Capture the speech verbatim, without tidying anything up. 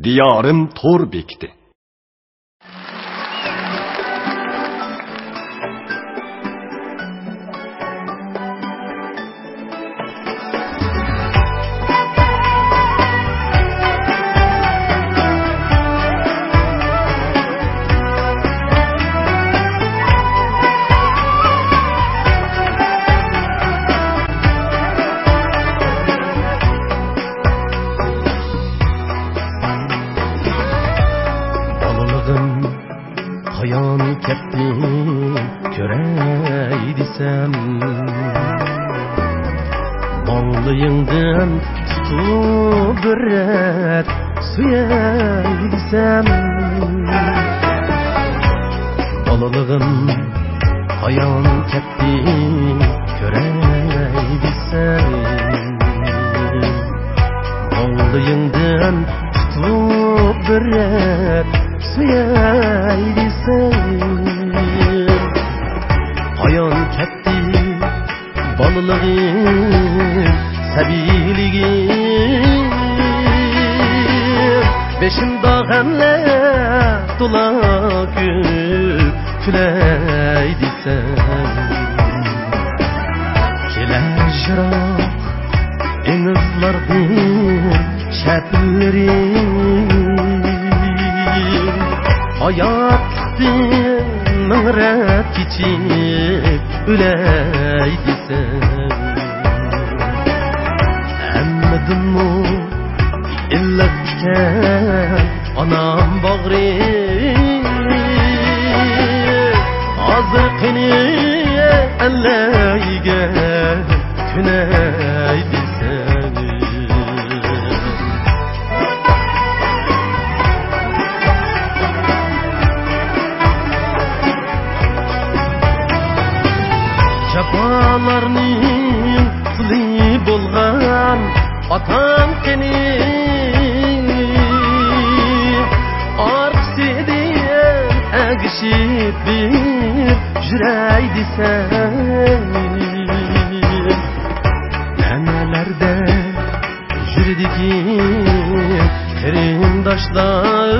دىيارىم تور بېكىتى. بالىلىقىم قايان كەتتى كۆرەي دېسەم، ماڭلىيىڭدىن تۇتۇپ بىر رەت سۆيەي دېسەم، بالىلىقىم قايان كەتتى كۆرەي دېسەم، ماڭلىيىڭدىن تۇتۇپ بىر رەت سۆيەي دېسەم، قايان كەتتى بالىلىقىم، سەبىيلىكىم، بېشىمدا غەملەر تولا كۈن كۈلەي دېسەم، كېلەر يىراق ئېڭىزلاردىن شەپىللىرىم، ھاياتلىقتىن مىڭ رەت كېچىپ ئۆلەي دېسەم، ھەممىدىنمۇ ئىللىق ئىكەن ئانام باغرى. ھازىر قېنى ئەللەيگە كۆنەي دېسەم، جاپالارنىڭ قۇلى بولغان ئاتاڭ قېنى، ئارقىسىدىن ئەگىشىپ بېرىپ يۈرەي دېسەم، نەنەلەردە يۈرىدىكى قېرىنداشلار،